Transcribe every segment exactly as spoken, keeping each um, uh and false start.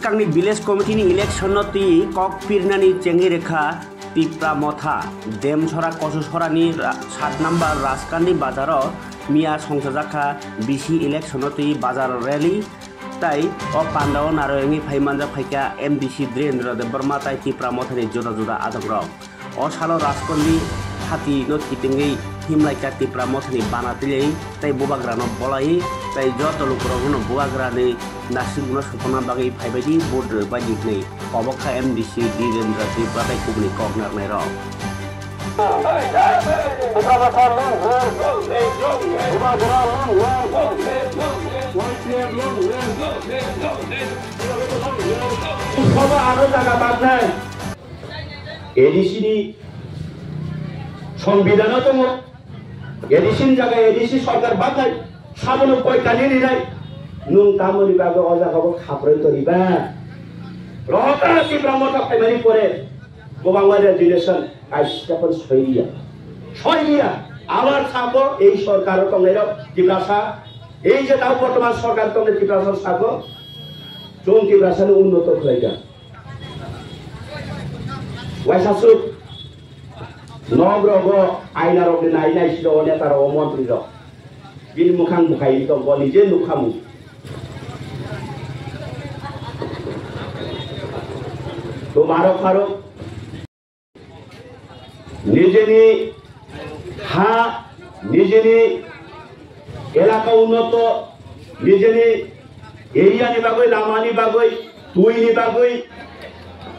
Kangni village committee ni election no twi kok pirnani chengwi rekha Tipra Motha. Demsora Kosusora ni ra-, sat number Raskandi bazaro miya songchajakha B C election no twi bazar rally. Tai o pandao naro wngwi phai manjak phaikha M D C Dhirendra Debbarma tai Tipra Motha ni juda juda adongrok. O salo Raskandi hati no kitingwi himlaikha Tipra Mothani bana twilai tai bubagrano bolai tai joto lukurokno bubagrani nasingno sokona bagwi phaibaidi vote rwbaidi hwnwi kobokha M D C Dhirendra Tripura tai kubuni kok narwknairok. Sabo aro jaga baknai. A D C ni songbidhano tongo, A D C ni jaga A D C sorkar baknai, sabono poikani rinai, nwng tamoni bagwi o jaga bo khaproi toriba? Rohorta Tipra Motha phaimani pore kwbangma resolution kaisa phano soiliya, soiliya. Abar sabo ei sorkaro tongnairok Tiprasa, ei je tao bortoman sorkar tongnai Tiprasa sabo chwng Tiprasano unnoto khlaikha. Waisa suk nok rogo aina rok ni nai nai siro o neta rok o montri rok. Bini mukhang bukhai tong bo nije nukhamu. To barok pharok nijeni ha, nijeni elaka unnoto, nijeni area ni bagwi, lama ni bagwi, twi ni bagwi,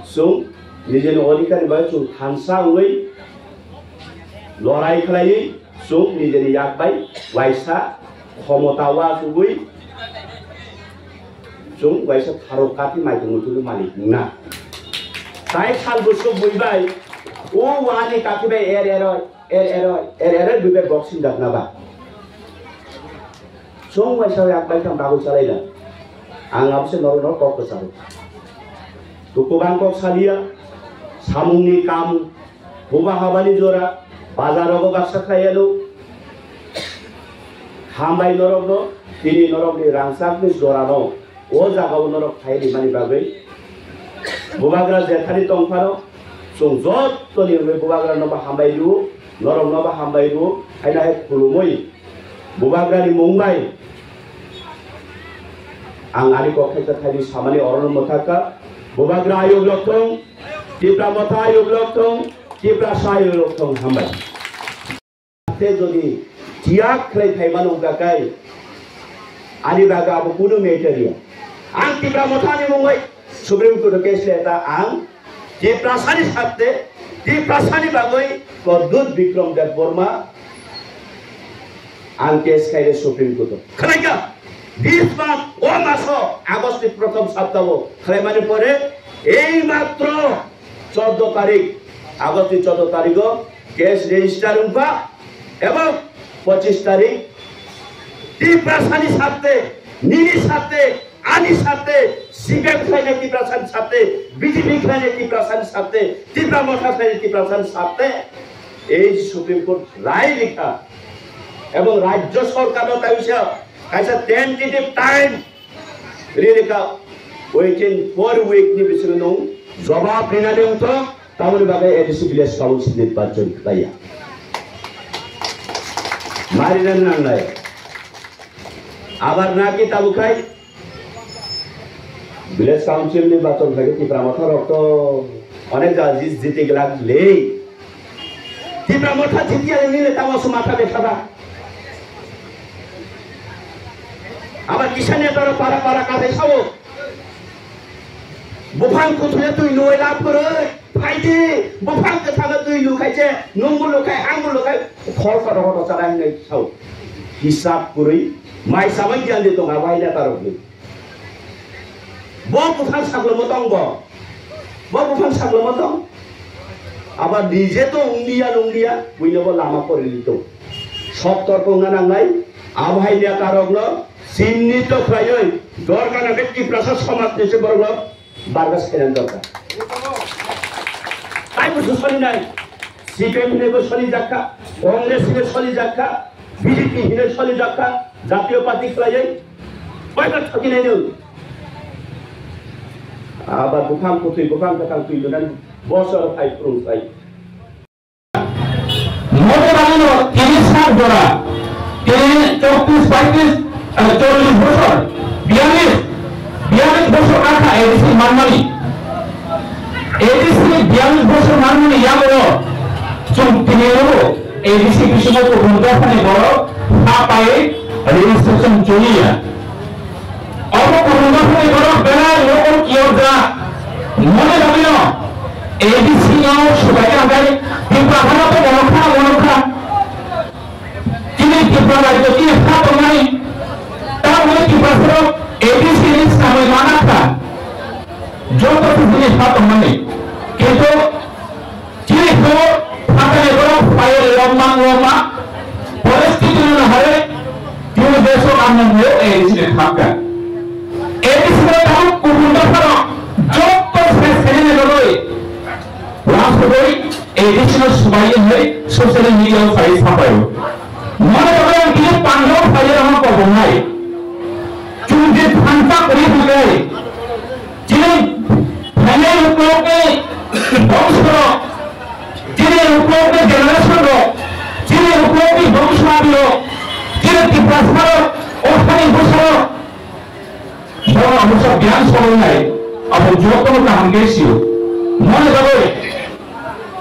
chwng nijeni odhikar ni bagwi chwng thansa wngwi lorai khlaiwi chwng nijeni yak bai waisa khomota uansugwi chwng waisa tharok kati maitung muitung malik wngna. Tai sal bwswk bui bai o uani kati bai er er oi, er er oi, er er oi bui bai boxing dakna ba. Chwng waisa yak bai thang bagwi chalaina. Ang abo se norok no kok kwcharo. Duku bang kok salia, samungni kam, buba habani jora, bazar rogo baksa khlai ano. Hambai norokno, tini norokni rangchakni jorano o jagao norok phai rimani bagwi. Bubagra jephani tongphano, chwng jottoni wngwi bubagrano bo hambai rwo, norokno bo hambai rwo, haino hai khulumwi bubagrani mung bai ang ani kok khaisa thaini samani orono mwthakha. Bubagra ayuk lok thung, Tipra Motha ayuk lok thung, Tiprasa ayuk lok thung, hambai. Te jodi tiyag khlai phaimano wngkha khe, ani bagwi abo kunu matter ya. Ang Tipra Mothani mungwi Supreme Court o case le ta ang Tiprasani satte, Tiprasani bagwi Pradyut Bikram Debbarma ang case khaire Supreme Court o. Khwlaikha, this month, o maso, August ni prothom saptao khwlaimani pore ei matro choddo tarik, August ni choddo tarigo case register wngkha ebong pochis tarik Tiprasani satte, nini satte, ani satte, C P M khlainai Tiprasani satte, B J P khlainai Tiprasani satte, Tipra Motha khlainai Tiprasani satte ei Supreme Court rai rikha ebong rajyo sorkarno tai wngsa kaisa tentative time Rini ka within four week ni bisingo nwng jobab rinani wngthok, tamoni bagwi A D C village council nirbachon khlaiya. Marinani nangnai. Abar naki tabuk khai village council nirbachon khlai Tipra Motha rok to onek jaga jit-, jiti glak le. Tipra Motha jitiya nile tamo su matha betha ba. Aba kisa neta ro para para kathai sao. Buphang kuthule twi luwai lab kwrwi. Phaidi buphang kwthangno twi lukhai se, nwngbo lukhai, angbo lukhai, khor khoro khoro chara hinwi sao. Hisab kwrwi, mai samai giyan de tonga bai neta rokni. Bo buphang saklomo tong bo. Bo buphang saklomo tong. Aba nije to wngliya nwngliya, buino bo lama porili tong. Sok torko wngna nangnai, abo hai neta rokno, sinni to khlaioi, dorkar na beki prasa somaj ni se borokno, barga sainan dorkar. Tai busu solinai, C P M hinwi bo solijakha, Congress hinwi solijakha, B J P hinwi solijakha, jatiyo party khlaioi, Kaitor thokinai nwng. Aba buphang kwthwi, buphang kwthang twi lunan bosor phai phwrwng sai. Mote bagwino tini sak jora, tini chowtris, paitris, eh, chollish bosor, biyallish, biyallish bosor kakha A D C manmani. A D C biyallish bosor manmani yagulo chwng tini o A D C bisingo kubun dophani borok ha pai registration choliya. Obo kubun dophani borok belai local kiyokjak. Mone bagwino A D C no subaikha hwnkhe Tipra Motha to monokha, monokha. Chini Tripura rajyo chini ha tongmani, ta hwnwi Tiprasarok A D C ni samwi manakha. Joto chini ha tongmani. Kintu chini khe phatani borok phaiwi lomma lomma poristiti no nahare chini deso ang nungwi A D C ni thangkha. A D C no tabuk kubun dopharok joto se sini ni bagwi Lasogwi A D C no swbai hwnwi social media o phai sapaio. Mone bagwi ang tini pandao phaiya rokno kobongnai. Chwng je thansa kwrwi hwnwi chini phainai uklokni bongsorok, chini uklokni generation rok, chini uklokni bongso abirok, chini Tiprasarok, o thani bwsarok, Borok bwsa biyang solongnai, abo jotono kaham khe sio. Mone bagwi,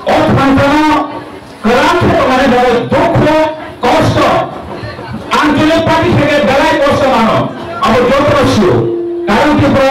o thansa no kwran khe tongmani bagwi dukhu, kosto, ang chini party theke belai kosto mano, abo jotono sio. Karon Tripura